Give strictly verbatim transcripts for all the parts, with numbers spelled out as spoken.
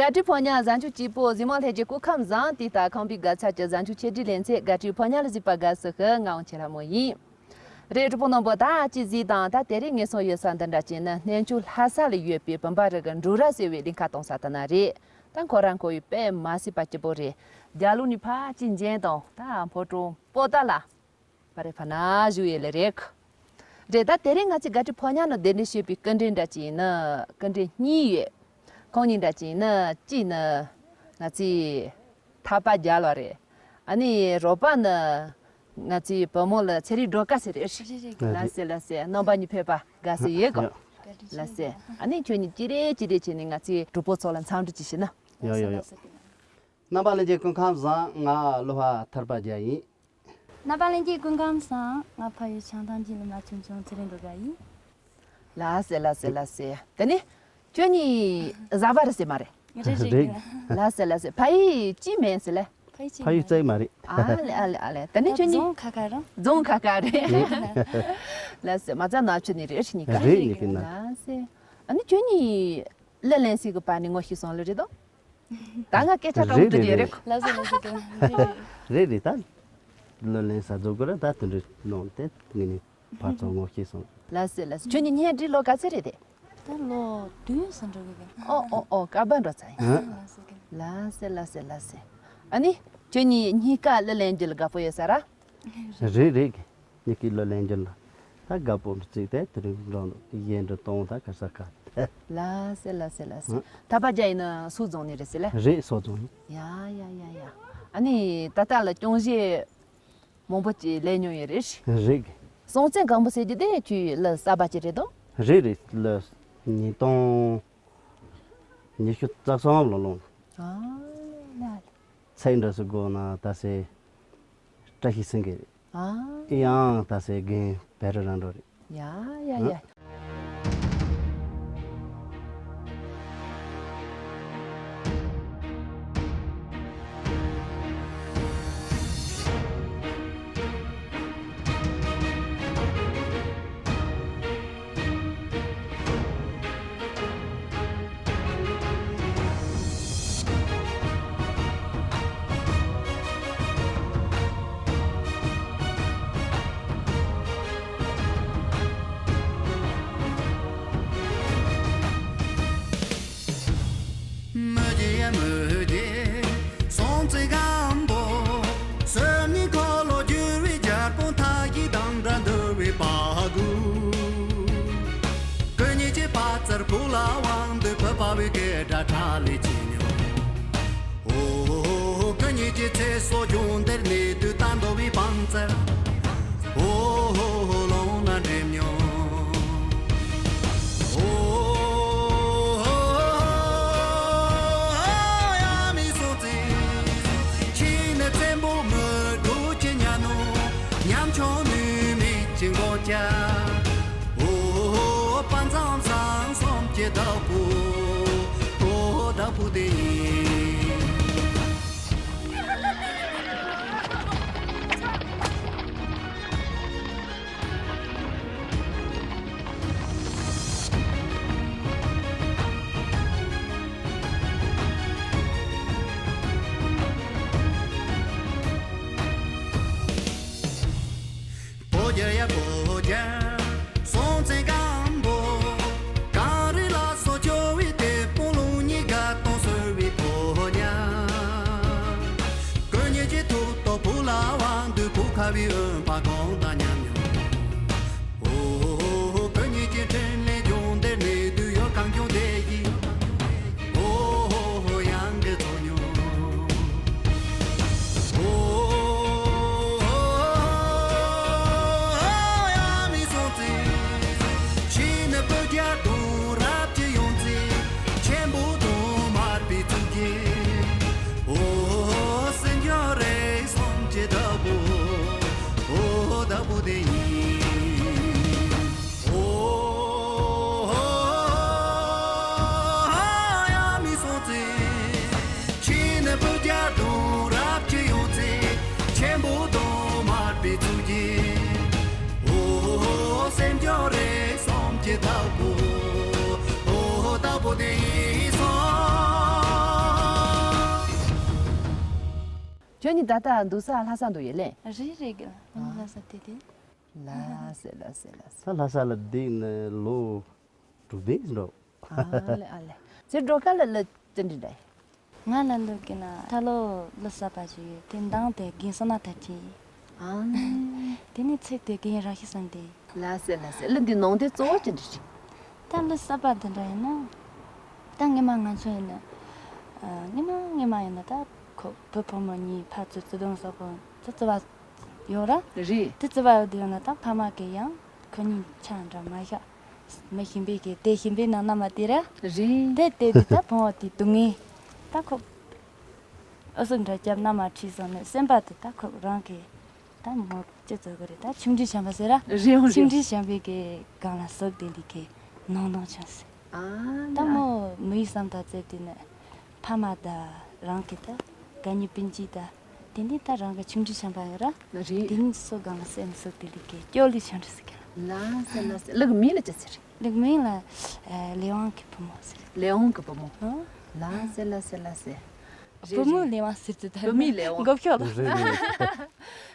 དགའ་སྤྲོའི་ཕོ་ཉ་གཟའ་མཇུག་སྐྱིད་པོ། གཟིགས་མོ་ལྷན་རྒྱས་སྐུ་ཁམས་བཟང་། དེ་ལྟར་ཁམས་པའི་དགའ་ཚལ་གྱི་གཟའ་མཇུག་ཆེད་སྒྲིག་ལེ་ཚན། དགའ་སྤྲོའི་ཕོ་ཉ་ལ་གཟིགས་པ་དགའ་བསུ་ཞུ། ང་དབང་ཆེན་ལྷ་མོ་ཡིན། རེད། གྲོགས་པོ་རྣམ་པ། ད་ཅི་གཟིགས་དང་། ད་དེ་རིང་ངེད་ཚོ་ཡོད་ས་འདི་འདྲ་ཅིག་ནི་གནས་མཆོག་ལྷ་ས་ལ་ཡོད་པའི་བུམ་པ་རི་གི་འབྲུག་ར་ཟེར་བའི་གླིང་ཁ་གཏོང་ས་དེ་ན་རེད། ད་ཁོ་རང་ཁོ་ཡི་དཔེ་མ་སྲིད་པ་སྐྱིད་པོ་རེད། རྒྱ་ལུགས་ནས་ཕར་ཅིག་མཇལ་དང་། ད་ཕོ་བྲང་པོ་ཏཱ་ལ། ཕ་རེ་ཕ་ན་བཞུགས་ཡོད་ལེ་རེད། རེད། ད་དེ་རིང་ང་ཚོའི་དགའ་སྤྲོའི་ཕོ་ཉ་ནང་གདན་འདྲེན་ཞུས་པའི་སྐུ་མགྲོན་འདྲ་ཅིག་ཡིན་ན། སྐུ་མགྲོན་གཉིས་ཡོད། ཁོང་གཉིས་འདྲ་ཅིག་ཡིན་ན། གཅིག་ནི་ང་ཚོའི་ཐར་པ་རྒྱལ་བ་རེད། ཨ་ནི་རོགས་པ་ནི་ང་ཚོའི་བུ་མོ་ལ་ཚེ་རིང་སྒྲོལ་དཀར་ཟེར་རེད། རེད་རེད། ལགས་སེ་ལགས་སེ། རྣམ་པ་གཉིས་ཕེབས་པ་དགའ་བསུ་ཡོད་གོ། ཡ། ལགས་སེ། ཨ་ནི་ཁྱོད་གཉིས་ཅི་རེད་ཅི་རེད་བྱས་ནས་ང་ཚོའི་གྲོགས་པོ་ཚོ་ལ་འཚམས་འདྲི་ཅིག་ཞུས་ན། ཡོ་ཡོ་ཡོ། རྣམ་པ་ལྷན་རྒྱས་སྐུ་ཁམས་བཟང་། ང་གླུ་བ་ཐར་པ་རྒྱལ་ཡིན། རྣམ་པ་ལྷན་རྒྱས་སྐུ་ཁམས་བཟང་། ང་ཕ་ཡུལ་བྱང་ཐང་གི་གླུ་མ་ཆུང་ཆུང་ཚེ་རིང་སྒྲོལ་དཀར་ཡིན། ལགས་སེ་ལགས་སེ་ལགས་སེ། དེ་ནི་ཁྱོད་གཉིས་གཟའ་པ་རེད་ཟེར་མ་རེད། རེད་རེད། རེད། ལགས་སེ་ལགས་སེ། ཕ་ཡུལ་ཅི་མིན་ཟེར་ལེ། ཕ་ཡུལ་ཅི་ཕ་ཡུལ་རྩ་ཡི་མ་རེད། ཨ་ལེ་ཨ་ལེ་ཨ་ལེ། དེ་ནི་ད་ཁྱོད་གཉིས་རྫོང་ཁ་ཁ་རང་། རྫོང་ཁ་ཁ་རེད། ལགས་སེ། མ་རྩ་ནག་ཆུ་ནས་རེད། ཁྱོད་གཉིས་ཀ། རེད། ངེད་ཀྱི་ན། ལགས་སེ། ཨ་ནི་ཁྱོད་གཉིས་གླུ་ལེན་སའི་གི་བར་ནས་ངོ་ཤེས་སོང་ལེ་རེད་དོ། ད་ང་སྐད་ཆ་དྲང་པོ་རེད་དྲིས་རེད། རེད་རེད། ལགས་སོ་ལགས་སོ། རེད་རེད། ད་གླུ་ལེན་ས་རྫོགས་གི་ར། ད་དེ་འདྲ་ལོང་དེ་ངས་ནི་ཕར་ཚུར་ངོ་ཤེས་སོང་། ལགས་སོ་ལགས་སོ། ཁྱོད་གཉིས་གཉེན་སྒྲིག་ལོ་ག་ཚོད་རེད་དེ། ད་ལོ་བདུན་ཙམ་འགྲོ་གི་རེད། ཨོ་ཨོ་ཨོ། སྐལ་བ་འགྲོ་ཚར་ཡིན། ལགས་སོ། ལགས་སོ་ལགས་སོ་ལགས་སོ། ཨ་ནི་ཁྱོད་གཉིས་གཉིས་ཀ་གླུ་ལེན་རྒྱུ་ལ་དགའ་པོ་ཡོད་ས་ར། རེད་རེད། གཉིས་ཀའི་གླུ་ལེན་རྒྱུ་ལ་ད་དགའ་པོ་བརྩིས་ཏེ། དེ་རིང་འགྲོ་གཞས་འདྲ་གཏོང་ད་ག་ས་ག་ལགས་སེ་ལགས་སེ་ལགས་སེ། ཨ། ཐར་པ་རྒྱལ་ཡིན་ན་སོག་རྫོང་ནས་རེད་ཟེར་ལེ། རེད། སོག་རྫོང་ནས། ཡ་ཡ་ཡ་ཡ། ཨ་ནི་ད་ལྟ་ལ་སྐྱོང་གཞས་མང་པོ་ཅིག་ལེན་མྱོང་ཡོད་རེད། རེད། སྲོང་བཙན་སྒམ་པོ་ཟེར་རྒྱུ་དེ་ཁྱོའི་གླུ་གསར་པ་ཅིག་རེད་དོ། རེད་རེད། གླུ་ཉིས་སྟོང་ཉི་ཤུ་རྩ་གསུམ་ལོ་ལོང་། ཨ་ལ་ལ། ཚེ་འདྲ་སུ་དགོ་ན་ད་སེ་བཀྲ་ཤིས་སེང་གེ་རེད། ཨ། ཡང་ད་སེ་རྒན་བེ་རི་རང་འགྲོ་རེད། ཡ་ཡ་ཡ། མི་རྒྱལ་མི་རྒྱལ་སྲོང་བཙན་སྒམ་པོ། སོམ་ཉི་འཁོར་ལོ་བསྒྱུར་བའི་རྒྱལ་པོ། མཐའ་བཞི་དང་འདྲ་འདུལ་བའི་དཔའ་རྒོད། སྐུ་ཉིད་ཀྱི་དཔའ་རྩལ་བོད་ལ་དབང་འདུས། བོད་པ་བའི་སྐད་སྒྲ་ཁྲ་ལས་ཆེ་མྱོང་། ཨོ། སྐུ་ཉིད་ཀྱི་ཚེ་སྲོག་སྦྱོང་བརྡར་གནས་དུས། ད་འདོ་བའི་བང་རྩལ། ཨོ། ལོང་ན་འགྲིམ་མྱོང་། ཨོ། ཡ་མི་སྲོང་བཙན། ཁྱེད་ནི་བཙན་པོ་མི་འགྲོ་ཅི་ཉན་ནོ། ཉམ་ཆུང་ནུས་མེད་ཅི་འགོག་ཅག། ཨོ། དཔའ་མཛངས་བཟང་གསུམ་གྱི་བདག་པོ། ཨོ། བདག་པོ་དེ་ཡིན། བོད་རྒྱལ་ཡ་བོད་རྒྱལ་སྲོང་བཙན་སྒམ་པོ། གངས་རི་ལ་སོགས་སྐྱོབ་པའི་དེད་དཔོན། ལུང་གཉིས་དགའ་སྟོན་གསོལ་བའི་ཕོ་ཉ། སྐུ་ཉིད་ཀྱི་ཐུགས་ཐོག་བོད་ལ་དབང་འདུས། བོད་ཁ་བའི་འོན་པ་གང་དང་མཉམ་མྱོང་། ཨོ། སྐུ་ཉིད་ཀྱི་འཕྲིན་ལས་སྦྱོང་བརྡར་གནས་དུས། ཡུལ་གངས་ལྗོངས་བདེ་སྐྱིད། ཨོ། ཡང་གི་ཚོགས་མྱོང་། ཨོ། ཡ་མི་སྲོང་བཙན། ཁྱེད་ནི་བོད་རྒྱལ་དང་རབས་ཀྱི་ཡོན་ཚད། ཆེན་པོ་དང་དམར་པོའི་གཙུག་རྒྱན། ཨོ། སེམས་ཅན་རིགས་གསུམ་གྱི་བདག་པོ། ཨོ། བདག་པོ་དེ་ཡིན། ཨོ། ཡ་མི་སྲོང་བཙན། ཁྱེད་ནི་བོད་རྒྱལ་དང་རབས་ཀྱི་ཡོན་ཚད། ཆེན་པོ་དང་དམར་པོའི་གཙུག་རྒྱན། ཨོ། སེམས་ཅན་རིགས་གསུམ་གྱི་བདག་པོ། ཨོ། བདག་པོ་དེ་ཡིན་སོང་། ཁྱོད་གཉིས་ད་ལྟ་འདུག་ས་ལྷ་ས་འདུག་ཡོད་ལེ། རེད་རེད་གི། ཨ་ནི་ལྷ་ས་དེ་དེ། ལ་སེ་ལ་སེ་ལ་སེ། ད་ལྷ་ས་ལ་བསྡད་ནས་ལོ་དྲུག་བདུན་འགྲོ། ཨ་ལེ་ཨ་ལེ། ཚེ་འགྲོ་ག་ལ་ལ་ཅི་འདྲི་འདྲ། ང་ལ་ལོ་གི་ན་ད་ལོ་ལོ་གསར་པ་ཞིག་ཡོད། དེ་མདང་དེ་རྒན་བསོད་ནམས་དར་རྒྱས། ཨ་ནི། དེ་ནས་ཚེ་དེ་རྒན་ར་ཤི་སང་དེ། ལ་སེ་ལ་སེ། གླུ་འདི་ནང་དོན་གཙོ་བོ་ཅི་འདྲི་ཞིག་ད་གླུ་གསར་པ་འདི་འདྲ་ཡིན་ན། ད་སྔོན་མ་ང་ཚོ་ཡིན་ན། ཨ། སྔོན་མ་སྔོན་མ་ཡིན་ན་ད་ཁོ་བུ་ཕོ་མོ་གཉིས་ཕར་ཚུར་བརྩེ་དུང་སོགས་པོ་ད་བརྩེ་བ་ཡོད་ར། རེད། དེ་བརྩེ་བ་ཡོད་དུས་ཡིན་ན་ད་ཕ་མ་གིས་ཡང་ཁོ་གཉིས་ཆ་འདྲ་མ་བཞག་མི་གཞན་པའི་གི་དེ་གཞན་པའི་ནང་ན་མ་དེ་ར། རེད། དེ་དེ་དུས་ད་བུ་མོ་དེ་སྡུག་བསྔལ། ད་ཁོ་ཨུ་ཚུགས་འདྲ་རྒྱབ་ན་མ་ཁྲིད་སོང་ནས་སེམས་པ་དེ་ད་ཁོ་རང་གི་ད་མོ་ཅི་ཚོད་གི་རེད། ད་ཆུང་འདྲིས་བྱམས་པ་ཟེར་ར། རེད་འོང་ཆུང་རེད། འདྲིས་བྱམས་པའི་གི་སྒང་ལ་ཟུག་དེ་འདི་གི་ནང་དོན་ཆུང་ཟེར། ཨ་ད་ལ། མོ་མི་ཡི་བསམ་ད་ཙེ་དེ་ནས་ཕ་མ་ད་རང་གི་ད་དགའ་ཉེ་སྤུན་མཆེད་ད་དེ་འདི་ད་རང་གི་ཆུང་འདྲིས་བྱམས་པ་ཡོད་ར། རེད། དེ་ནི་སོ་སྒང་ལ་སེམས་ཟུག་དེ་འདི་གི་སྐྱོ་ལི་ཆུང་འདྲིས་ཟེར་གི་ར། ལ་སེ་ལ་སེ། གླུ་གི་མིང་ལ་ཅི་ཟེར། གླུ་གི་མིང་ལ་ཨ་ལས་དབང་གི་བུ་མོ་ཟེར། ལས་དབང་གི་བུ་མོ། ཨ། ལ་སེ་ལ་སེ་ལ་སེ། རེད། བུ་མོ་རེད། ལས་དབང་ཟེར་དུས་ད་བུ་མོའི་ལས་དབང་མགོ་ཕྱོགས་ལ། རེད་རེད།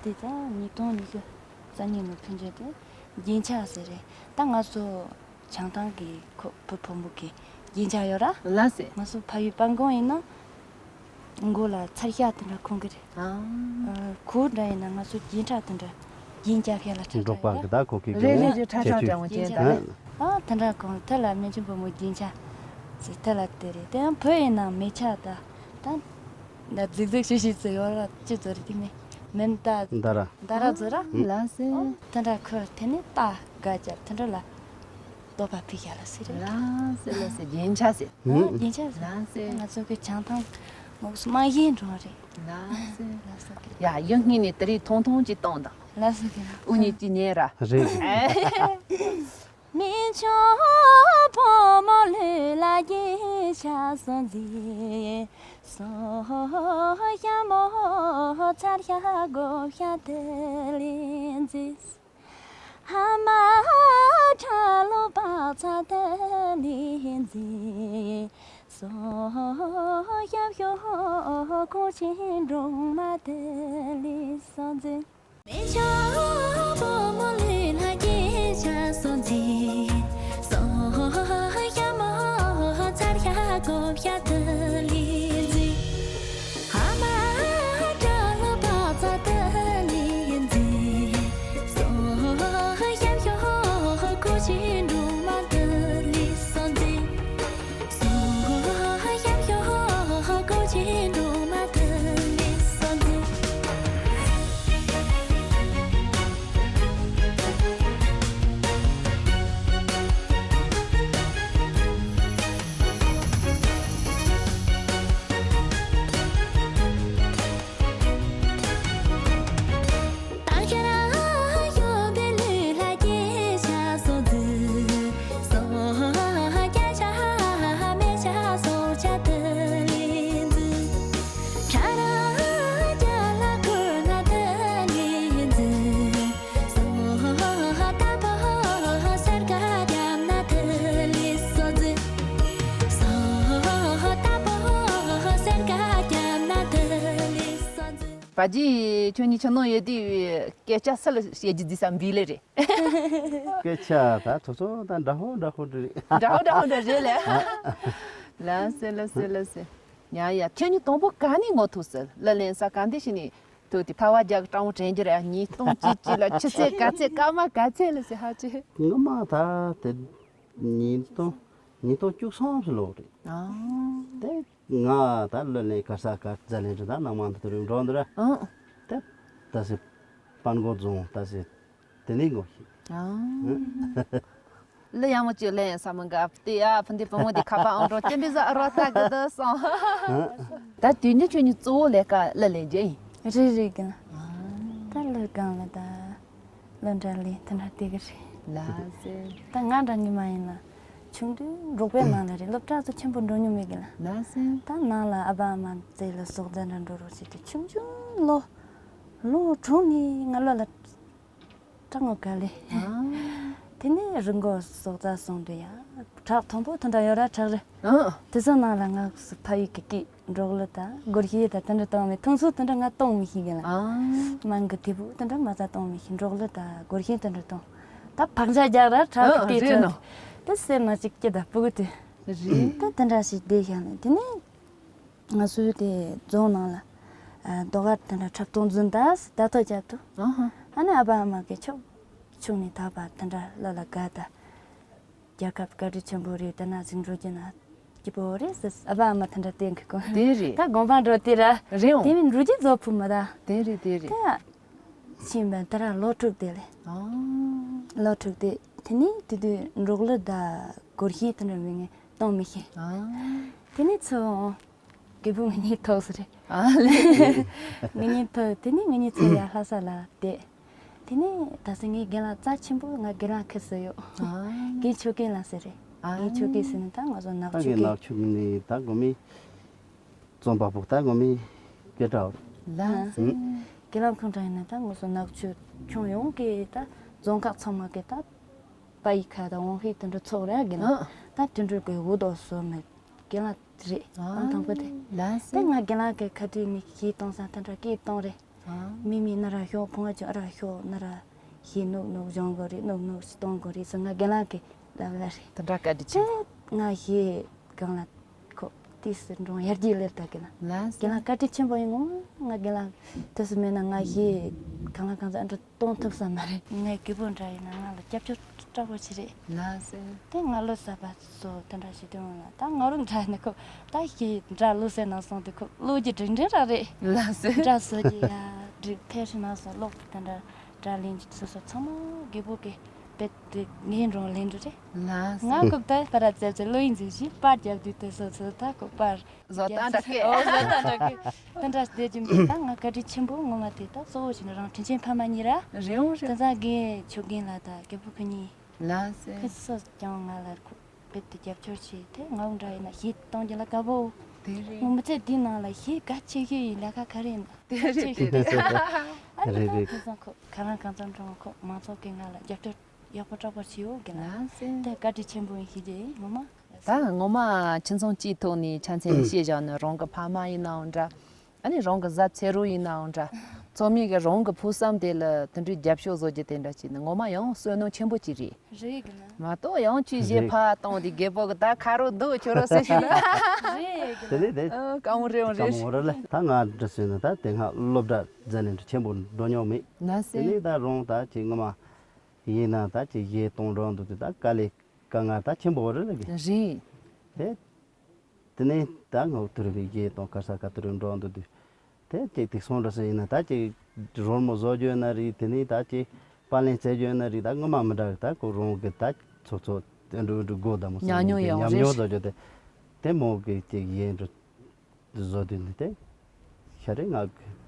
དེ་ད་ཉིས་སྟོང་ཉི་ཤུ་རྩ་གཉིས་ལོ་ཕན་ཆད་དེ་རྒྱན་ཆ་ཟེར་རེད། ད་ང་ཚོ་བྱང་ཐང་གི་ཁོ་བུ་ཕོ་མོ་གི་རྒྱན་ཆ་ཡོད་ར། ལགས་སེ། ང་ཚོ་ཕ་ཡུལ་སྤང་གོང་ཡིན་ན་མགོ་ལ་ཚར་ཤ་དེ་འདྲ་གོན་གི་རེད། ཨ། ཨ། གོས་འདྲ་ཡིན་ན་ང་ཚོ་རྒྱན་ཆ་དེ་འདྲ་རྒྱན་རྒྱག་ཤ་ལ་ཁྲ་འབྲོག་པ་གི་ད་གོ་གི་རེད་རེད་རེད། ཁྲ་ཁྲ་འདྲ་བོ་རྒྱན་ཆ་རེད། ཨ། དེ་འདྲ་གོན། དེ་ལ་སྨན་ཆུང་བུ་མོ་རྒྱན་ཆ་ཟེར་དེ་ལ་དེ་རེད། དེ་ཡང་བོད་ཡིན་ན་མེ་ཆ་ད་ད་ད་རྫིག་རྫིག་ཤིག་ཤིག་ཚོ་ཡོད་ར། ཅི་ཚོ་རེད་དེ་མེ་མེན་ད་ད་ར་ད་ར་ཚོ་ར། ལགས་སེ། ཨོ། དེ་འདྲ་ཁོས་དེ་ནི་ད་དགའ་རྒྱབ་དེ་འདྲ་ལ་ལྟོ་ཕ་ཕི་ཤ་ལ་ཟེར་རེད། ལགས་སེ་ལགས་སེ། རྒྱན་ཆ་ཟེར། ཨ། རྒྱན་ཆ་ཟེར། ལགས་སེ། ང་ཚོ་གི་བྱང་ཐང་ངོགས་སུ་རྨང་གཞིའི་འགྲོ་རེད། ལགས་སེ། ལགས་སོ་གི། ཡ་ཡང་སྔོན་ནས་དེ་རིང་ཐུང་ཐུང་ཅིག་བཏང་དང་། ལགས་སོ་གི། དབུ་བརྙེས་ཅིག་ཉན་ར། རེད། མི་ཆུང་བུ་མོ་ལུས་ལ་སྐྱེས་ཤ་སོང་ཟིན། སོ་ཤ་མོ་ཚར་ཤ་གོ་ཤ་དེ་ལེན་ཟིན། ཧ་མ་ཁྲ་ལོ་པ་ཚ་ཏ་ལི་ཛི། སོ་ཞབས་ཞོ་ཁོ་ཆེན་འབྲོང་མ་ཏ་ལི་སོ་ཛི། མེ་ཆོ་པོ་མོ་ལུས་ལ་སྐྱེ་ཤ་སོ་ཛི། སོ་ཞབས་མོ་ཚར་ཤ་གོ་ཤ་ཏ་ལི་ཛི། བ་ཇི། ཁྱོད་གཉིས་ཆ་ནང་ཡོད་དུས་སྐད་ཆ་སུ་ལ་བཤད་རྒྱུ་འདི་བསམ་པའི་ལས་རེད། སྐད་ཆ་ད་ཚོ་ཚོ་ད་འདྲ་ཧོ་འདྲ་ཧོ་འདྲ་རེད། འདྲ་ཧོ་འདྲ་ཧོ་འདྲ་རེད་ལས། ལགས་སེ་ལགས་སེ་ལགས་སེ། ཡ་ཡ། ཁྱོད་གཉིས་དང་པོ་ག་ནས་ངོ་ཐུག་ཟེར། གླུ་ལེན་ས་ག་འདི་ཞིག་ནས་ཐུག་དེ་ཕ་བ་རྒྱག་སྤྲང་བོ་དྲན་རྒྱུ་རེད། ཉིས་སྟོང་གཅིག་གཅིག་ལ་ཆུ་ཚོད་ག་ཚད་སྐར་མ་ག་ཚད་ལ་ཟེར་ཧ་ཅེ། ངོ་མ་ད་དེ་ཉིས་སྟོང་ཉིས་སྟོང་བཅུ་གསུམ་ལོ་རེད། ཨ། དེ་ང་ད་གླུ་ལེན་གར་ས་གར་རྩལ་ལེན་རེད། ད་ནང་མ་འདི་དུ་རིམ་འགྲོ་འདི་ར། ཨ། དེ་ད་སེ་སྤང་གོང་རྫོང་ད་སེ་དེ་ནས་ངོ་ཤེས། ཨ། གླུ་ཡག་མོ་ཅིག་ལེན་ས་མི་འགའ་དེ་ཡ་ཕུ་འདི་བུ་མོ་འདི་ཁ་པར་ཨང་གྲངས་ཅི་འདྲ་ཟ་རོ་ལྟ་གི་འདུག་སོང་། ད་དུས་འདི་ཁྱོད་གཉིས་གཙོ་བོ་ལས་ཀ་གླུ་ལེན་རྒྱུ་ཡིན། རེད་རེད་གི་ན། ད་གླུ་སྒང་ལ་ད་གླུ་འདྲ་ལེན་དེ་འདྲ་དེ་གི་རེད། ལགས་སེ། ད་ང་འདྲ་ཉི་མ་ཡིན་ན་ཆུང་དུས་འབྲོག་པའི་ནང་ལ་རེད། སློབ་གྲྭ་ཚོ་ཆེན་པོ་འགྲོ་མྱོང་མེད་གི་ལ། ལགས་སེ། ད་ནང་ལ་ཨ་ཕ་ཨ་མ་རྩེ་ལ་ཟོག་རྫ་འདྲ་འགྲོ་རོགས་བྱེད་དུས་ཆུང་ཆུང་ལོ་ལོ་དྲུག་ནས་ང་ལོ་ལ་སྐྲག་ངོ་ག་ལེ། ཨ། དེ་ནས་རི་མགོ་སོག་རྩ་སོང་དུས་ཡ་བྲག་མཐོན་པོ་དེ་འདྲ་ཡོད་ར་བྲག་རི། ཨ། དེ་ཚོ་ནང་ལ་ང་སུ་ཕ་ཡུལ་གི་སྐད་འབྲོག་གླུ་དང་སྒོར་གཞས་དང་དེ་འདྲ་གཏོང་མི། ཐུང་སུ་དེ་འདྲ་ང་གཏོང་མི་ཤེས་གི་ལ། ཨ། མང་གི་དེ་བུ་དེ་འདྲ་མ་རྩ་གཏོང་མི་ཤེས། འབྲོག་གླུ་དང་སྒོར་གཞས་དེ་འདྲ་གཏོང་། ད་བག་ཆགས་རྒྱག་ར་བྲག་གི་ཨ་སྐད་རེད་ཐོས་ནོ། དེ་སེམས་མ་གཅིག་སྐྱིད་ད་སྤུ་གུ་དེ། རེད། ད་དེ་འདྲ་ཞིག་བསྡད་ཤག་ནས་དེ་ནས། ང་ཚོའི་དེ་རྫོང་ནང་ལ་ཨ་ཟློས་གར་དེ་འདྲ་འཁྲབ་སྟོན་འཛིན་ད་ཟླ་ཐོ་རྒྱབ་ཏུ། ཨ་ཧ། ཨ་ནི་ཨ་ཕ་ཨ་མ་གི་ཕྱོགས་ཆུང་ནས་ད་བར་དེ་འདྲ་ལ་ལ་དགའ་ད། རྒྱལ་ཁབ་བཀའ་དྲིན་ཆེན་པོ་རེད། དེ་ན་ཟིང་འགྲོ་རྒྱུ་ན་སྐྱིད་པོ་རེད་ཟེར། ཨ་ཕ་ཨ་མ་དེ་འདྲ་བསྟན་གི་གོ། དེ་རེད། ད་དགོན་པ་འགྲོ་དེ་ར། རེད་འོང་། དེ་མིན་འགྲོ་རྒྱུ་རྫོགས་ཕུ་མ་ད། དེ་རེད་དེ་རེད། ད་ཕྱིན་པ་དེ་ར་ལོ་དྲུག་དེ་ལས། ཨ། ལོ་དྲུག་དེ་དེ་ནས་དེ་དུས་འབྲོག་གླུ་ད་སྒོར་གཞས་དེ་འདྲ་མི་ངན་གཏོང་མི་ཤེས། ཨ། དེ་ནས་ཚུར་འོང་། རྒད་པོ་ང་གཉིས་ཐུག་སོང་རེད། ཨ་ལེ། ང་གཉིས་ཐུག་དེ་ནས་ང་གཉིས་ཚུར་ཡར་ལྷ་ས་ལ་བསྡད། དེ་ནས་ད་སེ་ངའི་རྒན་ལགས་རྩ་ཆེན་པོ་ང་རྒན་ལགས་ཁ་སུ་ཡོད། ཨ། རྒན་ཆོས་རྒན་ལགས་ཟེར་རེད། ཨ། རྒན་ཆོས་རྒན་ཟེར་ནས་ད་ང་ཚོ་ནག་ད་ཆུ་རྒན་རྒན། ནག་ཆུ་ནས་ད་དགོན་མི་རྫོང་པ་ཕུག་ད་དགོན་མི་སྐད་གྲགས། ལགས་སེ། ཨ། རྒན་ལགས་ཁོང་ཁྲ་ཡིན་ན་ད་ང་ཚོ་ནག་ཆུ་ཁྱོན་ཡོངས་ཀྱི་ད་རྫོང་ཁག་ཚང་མ་གི་ད་པ་ཡི་ཁ་ད་འོང་ཧི་དེ་འདྲ་ཚོགས་རེད་རྒན་ལགས། ཨ། ད་དེ་འདྲ་གི་འུ་དོག་བཟོ་མེད། རྒན་ལགས་རེད། ཨང་དང་པོ་དེ། ལགས་སེ། དེ་ང་རྒན་ལགས་ཀྱི་ཁ་བྲིས་ནི་གིས་གཏོང་ས་དེ་འདྲ་གིས་གཏོང་རེད། ཨ། མི་མི་ན་ར་ཤོག་ཕོ་ང་ཅོ་ཨ་ར་ཤོག་ན་ར་ཤི་ནུག་ནུག་སྦྱོང་དགོས་རེད། ནུག་ནུག་ཤི་གཏོང་དགོས་རེད་ཟེར་ང་རྒན་ལགས་ཀྱི་ལབ་ལ་རེད། དེ་འདྲ་བཀའ་དྲིན་ཆེ། ང་ཤི་གང་ལ་ཁོ་ཏིས་འགྲོ་ཡར་རྒྱས་ལེར་ད་གི་ལ། ལགས་སོ། རྒན་ལགས་བཀའ་དྲིན་ཆེན་པོ་ཡིན། ངོ་ང་རྒན་ལགས་དུས་སུ་མེད་ན་ང་ཤི་གང་ལ་གང་ཟག་འདྲ་གཏོང་ཐུབ་ས་མ་རེད། ངའི་རྒད་པོ་འདྲ་ཡིན་ན་ང་ལ་རྒྱབ་སྐྱོར་དྲག་པོ་ཅིག་རེད། ལགས་སོ། དེ་ང་ལོ་གསར་པ་ཚོ་དེ་འདྲ་ཞིག་དུས་ལ་ད་ང་རང་འདྲ་ཡིན་ན་ཁོ་ད་ཤི་འདྲ་ལོ་སེ་ནང་སོང་དུས་ཁོ་བློ་རྒྱ་འབྲིང་འབྲིང་རག་རེད། ལགས་སོ། འདྲ་བཟོ་རྒྱུ་ཡ་འགྲིག་ཕལ་ཆེར་ནང་སོང་ལོག་དེ་འདྲ་འདྲ་ལེན་གྱི་ཚུལ་སོགས་ཚང་མ་རྒད་པོ་གི་དཔེ་དེ་ངའི་འགྲོ་ལེན་འགྲོ་རེད། ལགས་སོ། ང་ཁོ་ད་པ་ར་ཙེ་ཙེ་བློ་ཡིན་ཟིག་ཞིག་པར་རྒྱབ་དུས་དེ་སོགས་ཚོ་ད་ཁོ་པར། བཟོ་ལྟ་འདྲ་སྐད། ཨོ་བཟོ་ལྟ་འདྲ་སྐད། དེ་འདྲ་བསྡད་ཀྱི་མེད། ད་ང་བཀའ་དྲིན་ཆེན་པོ་ངོ་མ་དེ་ད་གཙོ་བོ་བྱས་ནས་རང་དྲིན་ཆེན་ཕ་མ་གཉིས་ར། རེད་འོང་རེད། དེ་ཚང་རྒན་ཆོས་རྒན་ལགས་དང་རྒད་པོ་ཁོ་གཉིས། ལགས་སེ། ཁོ་ཚོས་ཀྱང་ང་ལ་ཁོ་རྦད་དེ་རྒྱབ་སྐྱོར་བྱས་ཏེ་ང་འདྲ་ཡིན་ན་གཞས་གཏོང་རྒྱུ་ལ་དགའ་པོ། དེ་རེད། ངོ་མ་ཚེ་འདི་ནང་ལ་གཞས་གལ་ཆེ་ཤོས་ཡིན་ལས་ཀ་ག་རེ་ཡིན་ན་དེ་གལ་ཆེ་རེད། ཤོས་དེ་རེད། ཨ་ནི་རེད་རེད། ཁོ་ཚང་ཁོ་ཁ་རང་གང་འཚམ་འགྲོ་ཁོ་མང་ཚོགས་ཀྱིས་ང་ལ་རྒྱབ་སྐྱོར་ཡག་པོ་དྲག་པོ་བྱས་ཡོད་གི་ལ། ལགས་སེ། དེ་བཀའ་དྲིན་ཆེན་པོ་ཡིན་ཤེས་ཀྱི་ངོ་མ། ད་ངོ་མ་ཁྱིམ་ཚང་གཅིག་ཐོག་ནས་ཆ་མཚོན་ནས་བཤད་བཞག་ན་རང་གི་ཕ་མ་ཡིན་ནའང་འདྲ། ཨ་ནི་རང་གི་བཟའ་ཚེ་རོགས་ཡིན་ནའང་འདྲ། ཚང་མས་གི་རང་གི་ཕུགས་བསམ་དེ་ལ་དེ་འདྲའི་རྒྱབ་སྐྱོར་བཟོ་རྒྱུ་དེ་འདྲ་བྱས་ན་ངོ་མ་ཡང་བསོད་ནམས་ཆེན་པོ་ཅིག་རེད། རེད་གི་ན། མ་གཏོགས་ཡང་ཁྱོད་གཞས་རེད། ཕར་བཏང་དེ་རྒད་པོ་གི་ད་ཁ་རོག་འདུག་ཁྱོད་རོགས་ཟེར་ཞིག་ན། རེད་གི་དེ་ན། ནས་དེ། ཨ་དཀའ་མོ་རེད་འོང་རེད། དཀའ་མོ་རེད་ལ་ད་ང་འདྲ་བྱས་ན་ད་དེ་སྔ་སློབ་གྲྭ་མཛད་ནས་འདྲ་ཆེན་པོ་འགྲོ་མྱོང་མེད། ན་དེ་སེ། ནས་ད་རང་ད་ཅིག་སྔ་མ་ཡིན་ན་ད་ཅིག་གཞས་གཏོང་འགྲོ་འདུག་དེ་ད་དཀའ་ལས། དཀའ་ངལ་ད་ཆེན་པོ་རེད་ལ་གི། རེད། དེ། དེ་ནས་ད་ངོ་དུ་རུ་བའི་གཞས་དང་གར་ས་ག་དུ་རུ་འགྲོ་འདུག་དུས། དེ་ཅིག་དེ་སོང་འགྲོ་ས་ཡིན་ན་ད་ཅིག་རོལ་མོ་བཟོ་རྒྱུ་ཡོད་ན་རེད། དེ་ནས་ད་ཅིག་པར་ལེན་བྱེད་རྒྱུ་ཡོད་ན་རེད། ད་ངོ་མ་མི་འདྲ་གི་ད་ཁོ་རང་གི་ད་ཚོ་ཚོ་དེ་འགྲོ་འགྲོ་དགོས་ད་མོ་ཉམས་མྱོང་ཡོད་ཉམས་མྱོང་རེད། བཟོ་རྒྱུ་དེ། དེ་མོ་གི་ཅིག་གཞས་འགྲོ། བཟོ་དུས་ནི་དེ། ཤ་རེ་ང་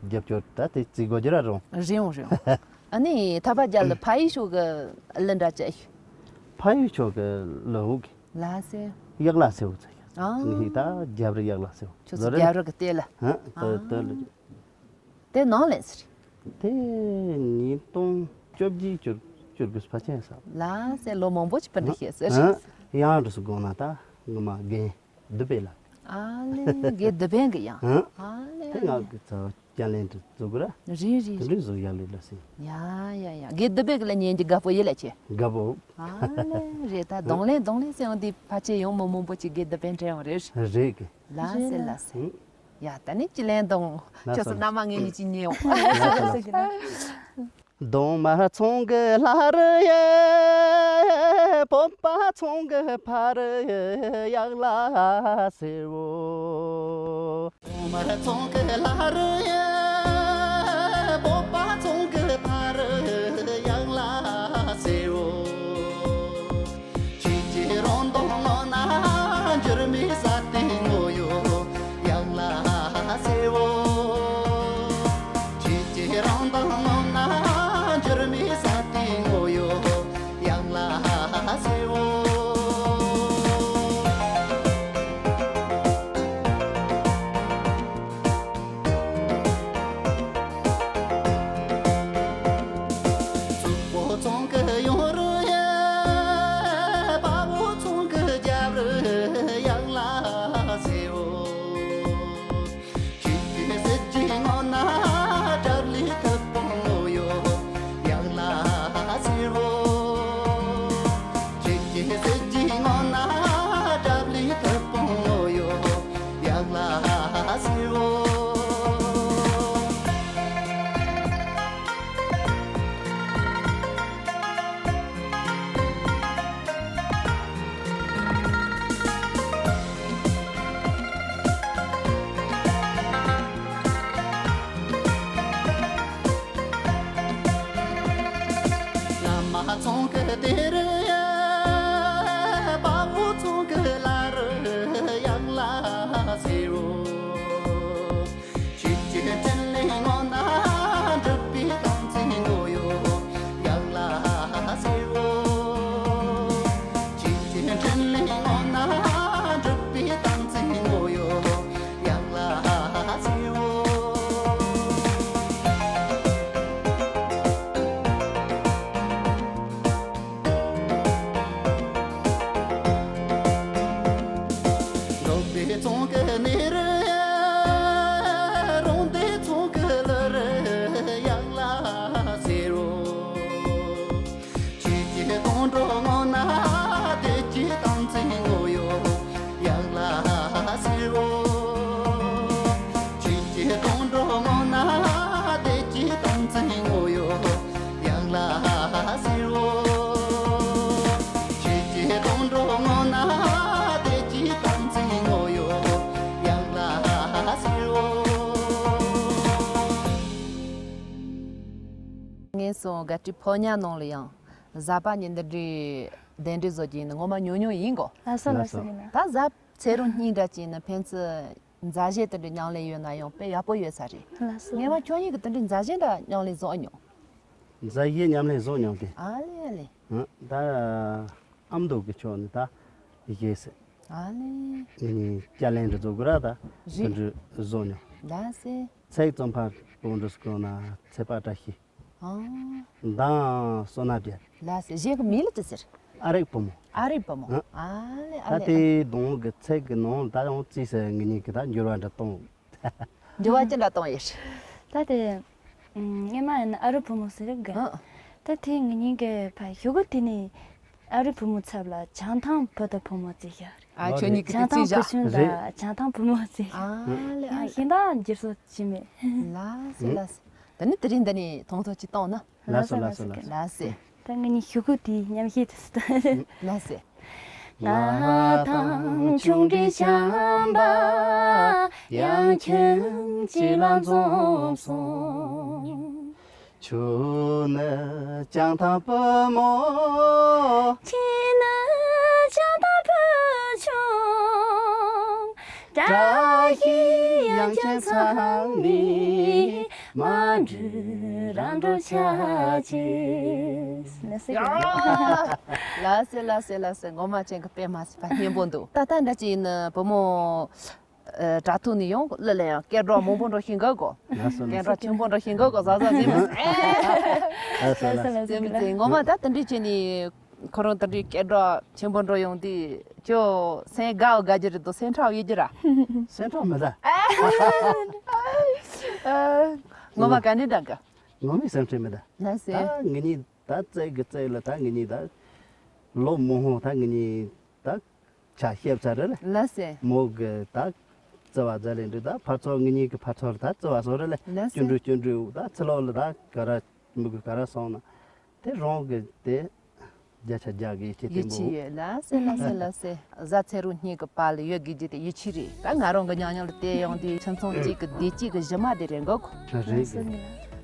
རྒྱབ་སྐྱོར་ད་དེ་བརྩི་དགོས་ཀྱི་ར་རུང་། རེད་འོང་རེད་འོང་། ཨ་ནི་ད་ཕ་རྒྱལ་ལ་ཕ་ཡི་ཤོག་གི་ལི་འདྲ་བྱས་ཤོག་ཕ་ཡི་ཤོག་གི་ལི་འུ་གི། ལ་སེ། གཡག་ལ་སེ་འུ་ཚ་ཡ། ཨ། ངི་ཧི་ད་རྒྱབ་རི་གཡག་ལ་སེ་འུ། ཁྱོད་ཚོ་རྒྱབ་རི་གི་ལྟེ་ལ། ཧ་ཏོ་ཏོ་ལི། དེ་ནང་ལན་སི་རེད། དེ་ཉིས་སྟོང་བཅོ་བརྒྱད་བཅུ་བཅུ་དགུ་ཕལ་ཆེར་ས། ལ་སེ་ལོ་མང་པོ་ཅིག་པ་འདྲ་ཤེས་ཟེར། ཡང་འགྲོ་སུ་དགོངས་ན་ད་ངི་མ་རྒན། སྡུད་པའི་ལ། ཨ་ལེ། དགེ་སྡུད་པའི་གི་ཡང་། ཧ། ཨ་ལེ། དེ་ང་གི་ཚ་བ་སྐྱ་ལེན་དུ་བཙུགས་ར། རེད་རེད། དེ་འདྲའི་བཟོ་ཡག་ལེ་ལ་སི། ཡ་ཡ་ཡ། དགེ་སྡུད་པའི་གི་ལ་ཉན་གྱི་དགའ་པོ་ཡིད་ལ་ཆེ། དགའ་པོ། ཨ་ལེ། རེད་ད་གདོང་ལེན་གདོང་ལེན་སེ་ཡང་དེ་ཕལ་ཆེར་ཡང་མི་མང་པོ་ཅིག་དགེ་སྡུད་པའི་འདྲ་ཡང་རེད། རེད་གི། ལ་སེ་ལ་སེ། ཧུ། ཡ་ད་ནི་ཅི་ལེན་དང་། ལ་ཁྱོད་སོ་སོ་ན་མ་ངེད་གཉིས་ཅི་ཉེའོ། ལ་སེ་ལ་སེ། གདོང་དམར་ཚོང་གི་ལྷ་རུ་ཡེ། བོད་པ་ཚོང་གི་ཕ་རུ་ཡེ་གཡག་ལ་སེ་བོ། གདོང་དམར་ཚོང་གི་ལྷ་རུ་ཡེ། བོད་པ་ཚོང་གི་ཕ་རུ་ཡེ་གཡག་ལ་སེ་བོ། ཁྱེད་ཀྱི་རང་མདངས་ངོ་ན་འགྱུར་མེད་ས་སྟེང་ངོ་ཡོད་གཡག་ལ་སེ་བོ། ཁྱེད་ཀྱི་རང་མདངས་ངོ་ན་འགྱུར་མེད་ས་སྟེང་ངོ་ཡོད་གཡག་ལ་སེ་བོ། ཚོ་དགའ་སྤྲོའི་ཕོ་ཉ་ནང་ལ་ཡང་གཟའ་པ་ཉིན་འདི་འདྲའི་གདན་འདྲེན་བཟོ་རྒྱུ་ཡིན་ན་ངོ་མ་ཉུང་ཉུང་ཡིན་གོ། ལགས་སོ་ལགས་སོ་ལགས་སོ། ཡིན་ན། ད་གཟའ་ཚེ་རིང་གཉིས་འདྲ་ཅིག་ཡིན་ན་ཕན་ཚུན་མཛའ་གཞས་དེ་འདྲའི་མཉམ་ལེན་ཡོད་ན་ཡང་དཔེ་ཡག་པོ་ཡོད་ས་རེད། ལགས་སོ། ངེད་མ་ཁྱོད་གཉིས་ཀྱི་དེ་འདྲའི་མཛའ་གཞས་འདྲ་མཉམ་ལེན་བཟོ་མྱོང་། མཛའ་གཞས་མཉམ་ལེན་བཟོ་མྱོང་གི། ཨ་ལེ་ཨ་ལེ། ཧང་ད་ཨ་མདོ་གི་ཕྱོགས་ནས་ད་གཞས་ཟེར། ཨ་ལེ། ངེད་གཉིས་སྐྱ་ལེན་འདྲ་བཟོ་དགོས་ར་ད། རེད། དེ་འདྲ་བཟོ་མྱོང་། ལགས་སེ། ཚེག་རྩོམ་པ་པོ་འདྲ་སྐྱོང་ན་ཚེག་པ་བཀྲ་ཤིས། ཨང་། མདང་བསོད་ནམས་རྒྱལ། ལགས་སེ། གཞས་ཀྱི་མིང་ལ་ཅི་ཟེར། ཨ་རིག་བུ་མོ། ཨ་རིག་བུ་མོ། ཨ་ལེ་ཨ་ད་ལེ། དེའི་གདོང་གི་ཚེག་གི་ནང་ད་ཡང་རྩིས་ཟེར་ངེད་གཉིས་ཀྱི་ད་འགྱུར་བ་འདྲ་གཏོང་། འགྱུར་བ་ཅི་འདྲ་གཏོང་ཡོད། ད་དེ་སྔས་མ་ཡིན་ན་ཨ་རིག་བུ་མོ་ཟེར་གི། ཨང་། ད་དེ་ངེད་གཉིས་ཀྱི་ཕ་གཞུག་གུ་དེ་ནས་ཨ་རིག་བུ་མོ་ཚབ་ལ་བྱང་ཐང་བུ་དང་བུ་མོ་བརྩི་ཤག། ཨ་ཁྱོད་གཉིས་ཀྱི་བྱང་ཐང་བུ་ཆུང་དང་བྱང་ཐང་བུ་མོ་བརྩི། ཨ་ལེ་ཨ་ཡང་ལེ། ཤིང་ཐང་འགྱུར་སོ་ཅི་མེད། ལགས་སེ་ལགས་སེ། ད་ནི་དེ་རིང་འདི་ནས་ཐོང་ཐོ་ཅི་གཏོང་ན། ལགས་སོ་ལགས་སོ་ལགས་སོ། ལགས་སེ། ད་ངེད་གཉིས་གཞུག་གུ་དེ་མཉམ་ཤེས་དུ་སྟ། ལགས་སེ། ང་དང་ཆུང་འདྲིས་བྱམས་པ་ཡང་ཁྱིམ་གཅིག་ལ་འཛོམས་སོང་། ཁྱོད་ནི་བྱང་ཐང་བུ་མོ། ཁྱེད་ནི་བྱང་ཐང་བུ་ཆུང་། བཀྲ་ཤིས་དབྱངས་ཅན་ཚང་ནི་མ་འགྲུལ་རང་འགྲོ་ཆ་ཅེས། ལགས་སེ་ལགས་སེ་ལགས་སེ། ངོ་མ་ཅན་གྱི་དཔེ་མ་སྲིད་པ་སྙན་པོ་འདུག། ད་ལྟ་འདྲ་ཅིག་ཡིན་ན་བུ་མོ། ཨ། དྲ་ཐོག་ནས་ཡང་གླུ་ལ་ཡང་སྐད་སྒྲོག་མང་པོ་འགྲོ་ཤེས་འགའ་གོ། ལགས་སོ་ལགས་སོ། སྐད་སྒྲོག་ཆེན་པོ་འགྲོ་ཤེས་འགའ་གོ་ཟ་ཟ་ཟེར་མི་ལགས་སོ་ལགས་སོ། ཟེར་མི་ཚེ་ངོ་མ་ད་དེ་འདྲས་བྱས་ནས་ཁོ་རང་དེ་འདྲས་སྐད་སྒྲོག་ཆེན་པོ་འགྲོ་ཡོང་དུས་ཁྱོད་སེམས་དགའ་བ་དགའ་རྒྱུ་རེད་དོ། སེམས་ཁྲལ་ཡོད་རྒྱུ་ར། སེམས་ཁྲལ་མི་འདུག། ངོ་མ་ག་འདྲས་འདྲ་གི། ངོ་མའི་སེམས་ཁྲལ་མི་འདུག། ལགས་སེ། ད་ངེད་གཉིས་ད་རྩེ་གི་རྩེ་ལ་ད་ངེད་གཉིས་ད་ལོ་མང་པོ་ད་ངེད་གཉིས་ད། ཆ་ཤེས་ཚར་རེད། ལགས་སེ། མོ་གི་ད་བརྩེ་བ་མཛད་ལེ་འདྲི་ད་ཕར་ཚུར་ངེད་གཉིས་ཀྱི་ཕར་ཚུར་ད་བརྩེ་བ་བཟོ་རེད་ལེ། ལགས་སེ། སྐྱོན་འགྲོ་སྐྱོན་འགྲོ་ད་ཚེ་ལོ་ལ་ད་ག་ར་མི་དགོས་ག་ར་སོང་ན་དེ་རང་གི་དེ་བརྒྱ་ཆ་བརྒྱ་གི་ཡིད་ཆེས་ཡིད་བརྟན་པོ། ཆེས་ཡོད། ལགས་སེ་ལགས་སེ་ལགས་སེ། གཟའ་ཚེ་རུ་གཉིས་ཀྱི་བར་ལ་ཡོད་དགོས་རྒྱུ་དེ་ཡིད་ཆེས་རེད། ད་ང་རང་གི་ཉམས་མྱོང་ལ་བལྟས་ཡོང་དུས་ཁྱིམ་ཚང་གཅིག་གི་བདེ་སྐྱིད་ཀྱི་གཞི་མ་དེ་རེད་འགོ་ཁོ། རེད་རེད།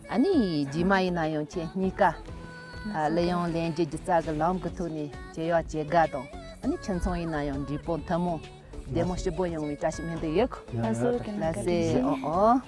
ཨ་ནི་རྗེས་མ་ཡིན་ན་ཡང་ཁྱེད་གཉིས་ཀ་ཨ་ལས་ཡང་ལན་རྒྱུ་སྒྱུ་རྩལ་གྱི་ལམ་གྱི་ཐོག་ནས་བྱེད་ཡག་བྱེད་དགའ་དང་ཨ་ནི་ཁྱིམ་ཚང་ཡིན་ན་ཡང་འགྲིག་པོ་མཐུན་མོང་བདེ་མོ་སྐྱིད་པོ་ཡོང་བའི་བཀྲ་ཤིས་སྨོན་འདུན་ཡོད་ཁོ། ལགས་སོ། ལགས་སེ། ཨོ་ཨོ།